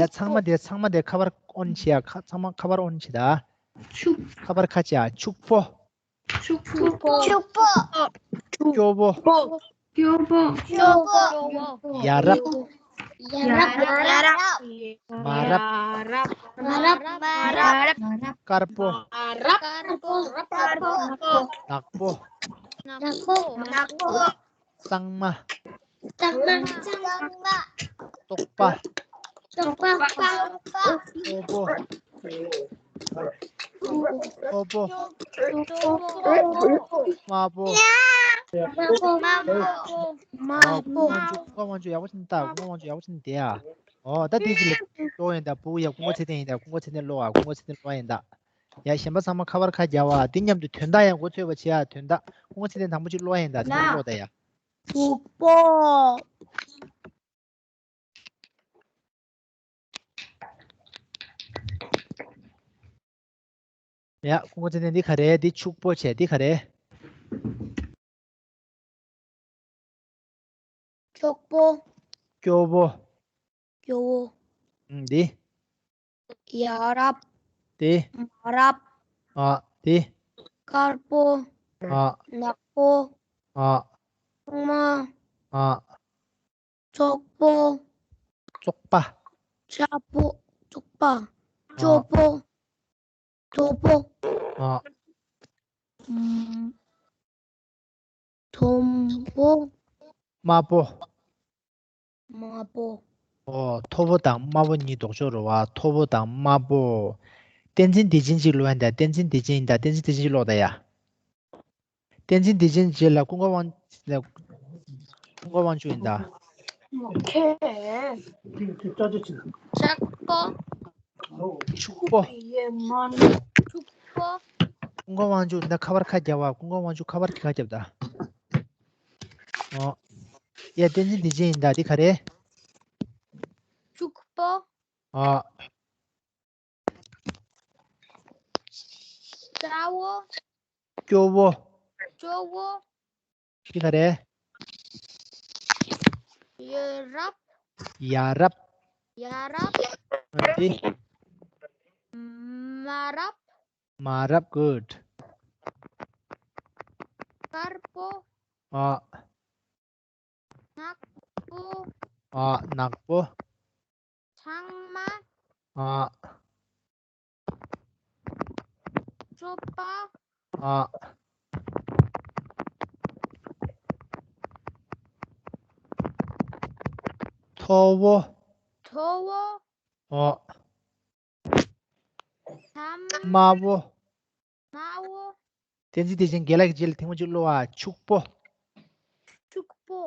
ཡ་ཚང་མ་དེ་ཚང་མ་དེ་ཁ་པར་ཨོན་བྱེད་ཡ། ཁ་ཚང་མ་ཁ་པར་ཨོན་བྱེད་ད། ཕྱུག་ཁ་པར་ཁ་བྱེད་ཡ། ཕྱུག་པོ། ཕྱུག་པོ། ཕྱུག་པོ། སྐྱོ་པོ། སྐྱོ་པོ། སྐྱོ་པོ། ཡ་རབས། ཡ་རབས། མ་རབས། མ་རབས། དཀར་པོ། དཀར་པོ། ནག་པོ། ནག་པོ། གཙང་མ། གཙང་མ། གཙང་མ། ལྟོགས་པ། ལྟོགས་པ། ལྟོགས་པ། སློ་པོ། སློ་པོ། སློ་པོ། དམར་པོ། དམར་པོ། དམར་པོ། དམར་པོ། ཀུན་དགའ་དབང་ཕྱུག་ཡག་པོ་ཞིག་ལྟ། ཀུན་དགའ་དབང་ཕྱུག་ཡག་པོ་ཞིག་བསྡད་ཨ། ཨོ་ད་དེ་ཅི་ལ་ཀློག་ཡིན་ད། སྤུ་གུ་ཡ་ཀུན་དགའ་ཚེ་བརྟན་ཡིན་ད། ཀུན་དགའ་ཚེ་བརྟན་ཀློག་ཨ། ཀུན་དགའ་ཚེ་བརྟན་ཀློག་ཡིན་ད། ཡ་གཞན་པ་ཚང་མ་ཁ་པར་ཁ་རྒྱག་ཨ། དེ་མཉམ་དུ་དོན་དག་ཡང་མགོ་ཚོས་པ་བྱེད་ཨ། དོན་དག་ཀུན་དགའ་ཚེ་བརྟན་དང་པོ་ཅིག་ཀློག་ཡིན་ད། དོན་དག་ཀློག་ད་ཡ། ཕྱུག་པོ། ཡ་ཀུན་དགའ་ཚེ་བརྟན། འདི་ག་རེ། འདི་ཕྱུག་པོ་བྱས། འདི་ག་རེ། སྐྱོ་པོ། སྐྱོ་པོ། སྐྱོ་བོ། ཨུམ། འདི། ཡ་རབས། འདི། མ་རབས། ཨ། འདི། དཀར་པོ། ཨ། ནག་པོ། ཨ། གཙང་མ། ཨ། བཙོག་པོ། བཙོག་པ། སྐྱ་པོ། བཙོག་པ། སྐྱོ་པོ། དོ་པོ། ཨ། ཨུམ། མཐོན་པོ། དམའ་པོ། དམའ་པོ། ཨོ། མཐོ་པོ་དང་དམའ་པོ་གཉིས་ལྡོག་ཕྱོགས་རེད་བ། མཐོ་པོ་དང་དམའ་པོ། བསྟན་འཛིན་བདེ་ཆེན་གཅིག་ཀློག་ཡིན་ད། བསྟན་འཛིན་བདེ་ཆེན་ཡིན་ད། བསྟན་འཛིན་བདེ་ཆེན་གཅིག་ཀློག་ད་ཡ། བསྟན་འཛིན་བདེ་ཆེན་རྗེས་ལ་ཀུན་དགའ་དབང་། ཀུན་དགའ་དབང་ཕྱུག་ཡིན་ད། ཁེ། ལྕགས་པོ། ཕྱུག་པོ། ཕྱུག་པོ། ཀུན་དགའ་དབང་ཕྱུག་འདི་ཁ་པར་ཁ་རྒྱབ་པ། ཀུན་དགའ་དབང་ཕྱུག་ཁ་པར་ཁ་རྒྱབ་ད། ཨོ། ཡ་བསྟན་འཛིན་བདེ་ཆེན་ཡིན་ད། འདི་ག་རེ། ཕྱུག་པོ། ཨོ། སྐྱོ་བོ། སྐྱོ་བོ། སྐྱོ་བོ། འདི་ག་རེ། ཡ་རབས། ཡ་རབས། ཡ་རབས། འདི། མ་རབས། མ་རབས། good། དཀར་པོ། ཨ། ནག་པོ། ཨ། ནག་པོ། ཚང་མ། ཨ། སྤྱོད་པ། ཨ། མཐོ་བོ། མཐོ་བོ། ཨ། ཚང་མ། དམའ་བོ། དམའ་བོ། བསྟན་འཛིན་བདེ་ཆེན་རྒན་ལགས་ཀྱི་རྗེས་ལ་ཐེངས་མ་གཅིག་ཀློག་ཨ། ཕྱུག་པོ། ཕྱུག་པོ།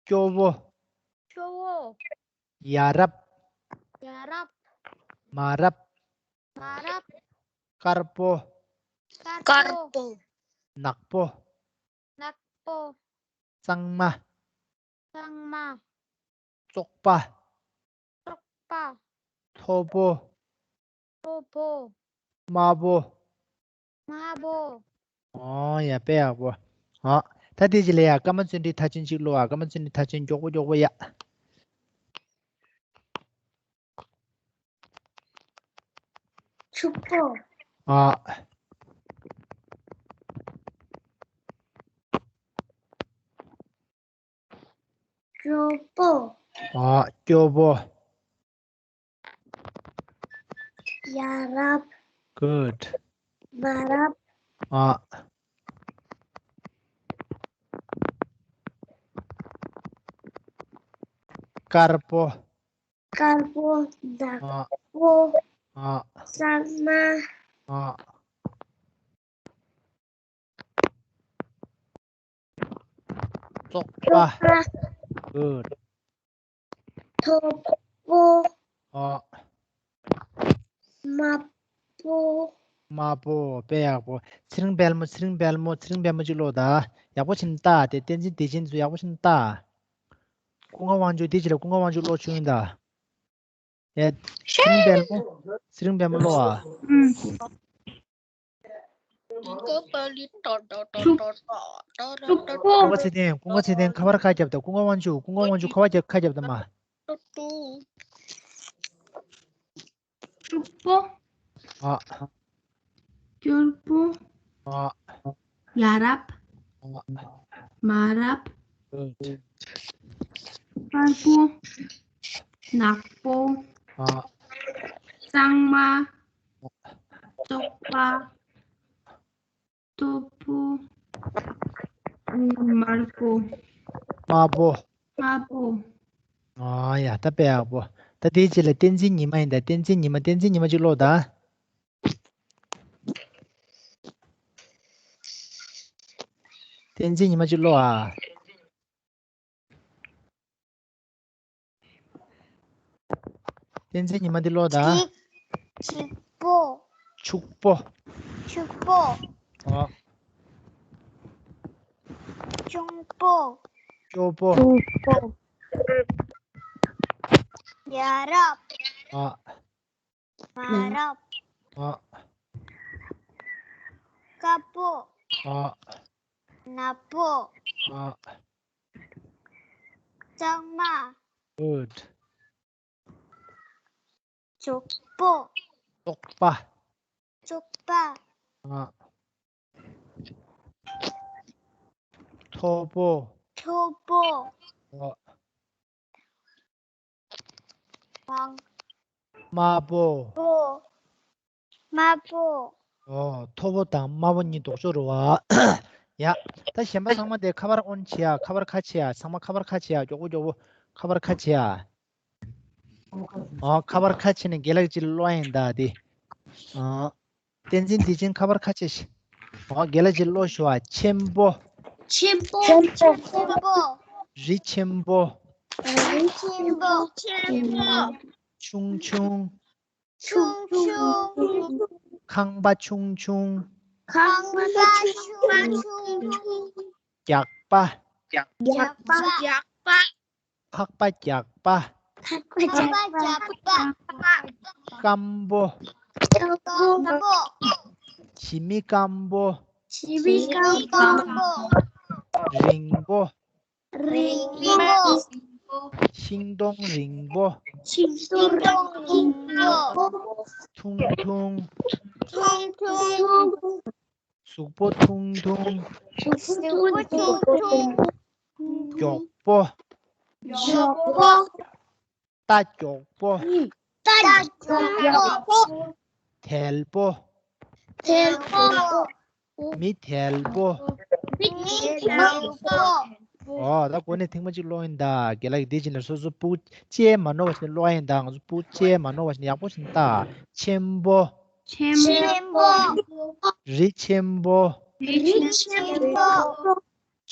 སྐྱོ་བོ། སྐྱོ་བོ། ཡ་རབས། ཡ་རབས། མ་རབས། མ་རབས། དཀར་པོ། དཀར་པོ། ནག་པོ། ནག་པོ། གཙང་མ། གཙང་མ། བཙོག་པ། བཙོག་པ། མཐོ་པོ། མཐོ་པོ། དམའ་པོ། དམའ་པོ། ཨོ་ཡ། དཔེ་ཡག་པོ། ཨོ། ད་དེ་རྗེས་ལ་ཡ་ཀརྨ་བརྩོན་འགྲུས་མཐའ་ཅན་གཅིག་ཀློག་ཨ། ཀརྨ་བརྩོན་འགྲུས་མཐའ་ཅན། མགྱོགས་པོ་མགྱོགས་པོ་ཡ། ཕྱུག་པོ། ཨ། སྐྱོ་པོ། ཨ། སྐྱོ་པོ། ཡ་རབས། good། མ་རབས། ཨ། དཀར་པོ། དཀར་པོ། ནག་པོ། ཨ། གཙང་མ། ཨ། བཙོག་པ། བཙོག་པ། good། མཐོ་པོ། ཨ། དམའ་པོ། དམའ་པོ། དཔེ་ཡག་པོ། ཚེ་རིང་དཔལ་མོ། ཚེ་རིང་དཔལ་མོ། ཚེ་རིང་དཔལ་མོ་གཅིག་ཀློག་ད། ཡག་པོ་བྱས་ནས་ལྟ། དེ་བསྟན་འཛིན་བདེ་ཆེན་ཚོ་ཡག་པོ་བྱས་ནས་ལྟ། ཀུན་དགའ་དབང་ཕྱུག་དེ་ཅི་ལ་ཀུན་དགའ་དབང་ཕྱུག་ཀློག་བཅུག་ཡིན་ད། ཡ། ཚེ་རིང་དཔལ་མོ། ཚེ་རིང་དཔལ་མོ་ཀློག་ཨ། ཀུན་དགའ་ཚེ་བརྟན། ཀུན་དགའ་ཚེ་བརྟན་ཁ་པར་ཁ་རྒྱབ་དང་། ཀུན་དགའ་དབང་ཕྱུག་ཀུན་དགའ་དབང་ཕྱུག་ཁ་པར་རྒྱབ། ཁ་རྒྱབ་དང་མ། ཕྱུག་པོ། ཨ། སྐྱོ་པོ། ཨ། ཡ་རབས། ཨ། མ་རབས། good། དཀར་པོ། ནག་པོ། ཨ། གཙང་མ། བཙོག་པ། མཐོ་པོ། དམར་པོ། དམར་པོ། དམར་པོ། ཨ་ཡ། ད་དཔེ་ཡག་པོ། ད་དེའི་རྗེས་ལ་བསྟན་འཛིན་ཉི་མ་ཡིན་ད། བསྟན་འཛིན་ཉི་མ། བསྟན་འཛིན་ཉི་མ་གཅིག་ཀློག་ད། བསྟན་འཛིན་ཉི་མ་གཅིག་ཀློག་ཨ། བསྟན་འཛིན་ཉི་མ་འདི་ཀློག་ད། ཕྱུག་པོ། ཕྱུག་པོ། ཕྱུག་པོ། ཨ། གཅུང་པོ། སྐྱོ་པོ། སྐྱུག་པོ། ཡ་རབས། ཨ། མ་རབས། ཨ། དཀར་པོ། ཨ། ནག་པོ། ཨ། གཙང་མ། good། བཙོག་པོ། བཙོག་པ། བཙོག་པ། ཨ། མཐོ་པོ། མཐོ་པོ། ཨ། དམའ་པོ། པོ། དམའ་པོ། ཨོ། མཐོ་པོ་དང་དམའ་པོ་གཉིས་ལྡོག་ཕྱོགས་རེད་བ། ཡ། ད་གཞན་པ་ཚང་མ་དེ་ཁ་པར་ཨོན་བྱེད་ཡ། ཁ་པར་ཁ་ཕྱེ་ཡ། ཚང་མ་ཁ་པར་ཁ་ཕྱེ་ཡ། མགྱོགས་པོ་མགྱོགས་པོ་ཁ་པར་ཁ་ཕྱེ་ཡ། ཨོ། ཁ་པར་ཁ་ཕྱེ་ནས་རྒན་ལགས་ཅིག་ཀློག་ཡིན་ད་དེ། ཨོ། བསྟན་འཛིན་བདེ་ཆེན་ཁ་པར་ཁ་ཕྱེ་ཤིག་ཨོ། རྒན་ལགས་ཅིག་ཀློག་ཞུ་བ། ཆེན་པོ། ཆེན་པོ། ཆེན་པོ། རི་ཆེན་པོ། རི་ཆེན་པོ། ཆེན་པོ། ཆུང་ཆུང་། ཆུང་ཆུང་། ཁང་པ་ཆུང་ཆུང་། ཁང་པ་ཆུང་ཆུང་། རྒྱགས་པ། རྒྱགས་པ། རྒྱགས་པ། ཕག་པ་རྒྱགས་པ། ཕག་པ་རྒྱགས་པ། སྐམ་པོ། སྐམ་པོ། ཞི་མི་སྐམ་པོ། ཞི་མི་སྐམ་པོ། རིང་པོ། རིང་པོ། ཤིང་སྡོང་རིང་པོ། ཤིང་སྡོང་རིང་པོ། ཐུང་ཐུང་། ཐུང་ཐུང་། གཟུགས་པོ་ཐུང་ཐུང་། གཟུགས་པོ་ཐུང་ཐུང་། མགྱོགས་པོ། མགྱོགས་པོ། རྟ་མགྱོགས་པོ། རྟ་མགྱོགས་པོ། དལ་པོ། དལ་པོ། མི་དལ་པོ། མི་དལ་པོ། ཨོ། ད་གོ་ནས་ཐེངས་མ་གཅིག་ཀློག་ཡིན་ད། རྒན་ལགས་ཀྱིས་འདི་བྱས་ནས་སོ་སོ་སྤུ་གུ་ཅེས་མ་ནོར་བ་བྱས་ནས་ཀློག་ཡིན་ད། ང་ཚོ་སྤུ་གུ་ཅེས་མ་ནོར་བ་བྱས་ནས་ཡག་པོ་བྱས་ནས་ལྟ། ཆེན་པོ། ཆེན་པོ། རི་ཆེན་པོ། རི་ཆེན་པོ།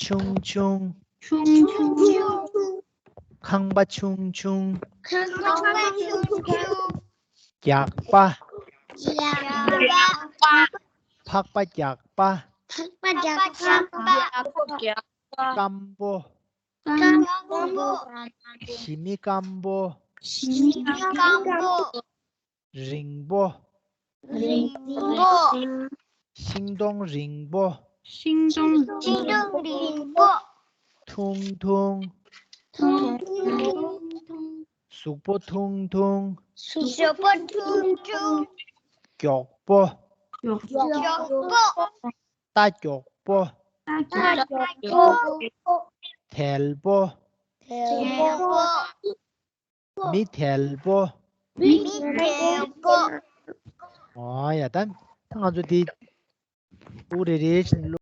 ཆུང་ཆུང་། ཆུང་ཆུང་། ཁང་པ་ཆུང་ཆུང་། ཁང་པ་ཆུང་ཆུང་། རྒྱགས་པ། རྒྱགས་པ། ཕག་པ་རྒྱགས་པ། ཕག་པ་རྒྱགས་པ། སྐམ་པོ། སྐམ་པོ། ཞི་མི་སྐམ་པོ། ཞི་མི་སྐམ་པོ། རིང་པོ། རིང་པོ། ཤིང་སྡོང་རིང་པོ། ཤིང་སྡོང་། ཤིང་སྡོང་རིང་པོ། ཐུང་ཐུང་། ཐུང་ཐུང་། གཟུགས་པོ་ཐུང་ཐུང་། གཟུགས་པོ་ཐུང་ཐུང་། མགྱོགས་པོ། མགྱོགས་པོ། རྟ་མགྱོགས་པོ། རྟ་མགྱོགས་པོ། དལ་པོ། དལ་པོ། མི་དལ་པོ། མི་དལ་པོ། ཨོ་ཡ། ད་ད་ང་ཚོ་འདི་འུ་རེ་རེ་བཞིན།